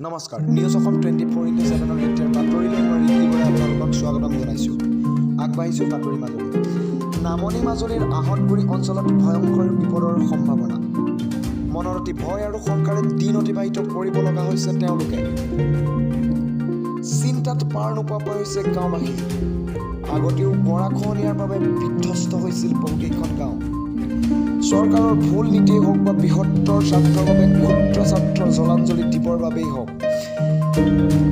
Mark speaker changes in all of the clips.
Speaker 1: নমস্কাৰ, নিউজ অসম 24x7ৰ এতিয়াৰ বাতৰিলৈ মই ৰিকি বৰাই আপোনালোকক স্বাগতম জনাইছোঁ। আগবাঢ়িছোঁ বাতৰি মাজুলী। নামনি মাজুলীৰ আহঁতগুৰি অঞ্চলত ভয়ংকৰ বিপদৰ সম্ভাৱনা। মনত অতি ভয় আৰু শংকাৰে দিন অতিবাহিত কৰিব লগা হৈছে তেওঁলোকে। চিন্তাত পাৰ নোপোৱাকৈ হৈছে গাঁওবাসী। আগতেও গৰাখহনীয়াৰ বাবে বিধ্বস্ত হৈছিল বহুকেইখন গাঁও। চৰকাৰৰ ভুল নীতিয়েই হওক বা বৃহত্তৰ স্বাৰ্থৰ বাবে ক্ষুদ্ৰ স্বাৰ্থৰ জলাঞ্জলি দিবৰ বাবেই হওক,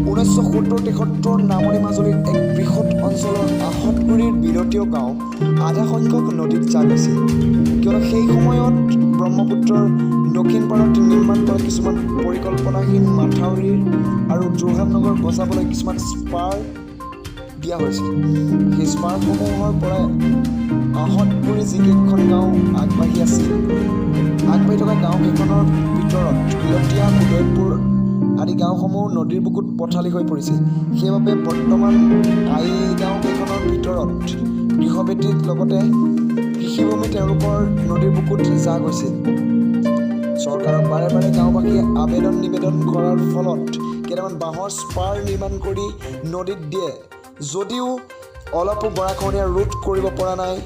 Speaker 1: 1970-73 নামনি মাজুলীৰ এক বৃহৎ অঞ্চলৰ আহঁতগুৰিৰ বিলতীয় গাঁও আধা সংখ্যক নদীত জাহ গৈছিল। কিয়নো সেই সময়ত ব্ৰহ্মপুত্ৰৰ দক্ষিণ পাৰত নিৰ্মাণ কৰা কিছুমান পৰিকল্পনাহীন মাথাউৰিৰ আৰু যোৰহাট নগৰ বচাবলৈ কিছুমান স্পাৰ দিয়া হৈছিল। সেই স্পাৰসমূহৰ পৰাই আহঁতগুৰি যিকেইখন গাঁও আগবাঢ়ি আছিল, আগবাঢ়ি থকা গাঁওকেইখনৰ ভিতৰত বিলতীয়া, উদয়পুৰ আদি গাঁওসমূহ নদীৰ বুকুত পথালি হৈ পৰিছিল। সেইবাবে বৰ্তমান আই গাঁওকেইখনৰ ভিতৰত গৃহভেটিৰ লগতে কৃষিভূমি তেওঁলোকৰ নদীৰ বুকুত জাহ গৈছিল। চৰকাৰক বাৰে বাৰে গাঁওবাসীয়ে আবেদন নিবেদন কৰাৰ ফলত কেইটামান বাঁহৰ স্পাৰ নিৰ্মাণ কৰি নদীত দিয়ে যদিও অলপো গৰাখহনীয়া ৰোধ কৰিব পৰা নাই।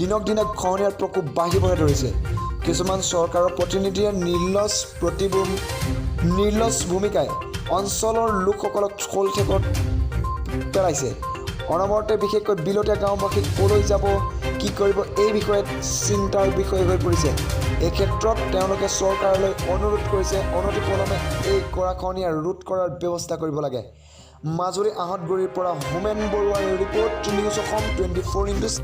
Speaker 1: দিনক দিনে খহনীয়াৰ প্ৰকোপ বাঢ়িবহে ধৰিছে। কিছুমান চৰকাৰৰ প্ৰতিনিধিয়ে নিৰ্লজ ভূমিকাই অঞ্চলৰ লোকসকলক শ'লঠেকত পেলাইছে। অনবৰতে বিশেষকৈ বিলতীয়া গাঁওবাসীক ক'লৈ যাব, কি কৰিব, এই বিষয়ে চিন্তাৰ বিষয় হৈ পৰিছে। এই ক্ষেত্ৰত তেওঁলোকে চৰকাৰলৈ অনুৰোধ কৰিছে, অনতিপলমে এই গৰাখহনীয়া ৰোধ কৰাৰ ব্যৱস্থা কৰিব লাগে। মাজুলী আহঁতগুৰিৰ পৰা হোমেন বৰুৱাৰ ৰিপৰ্ট, নিউজ অসম 24x।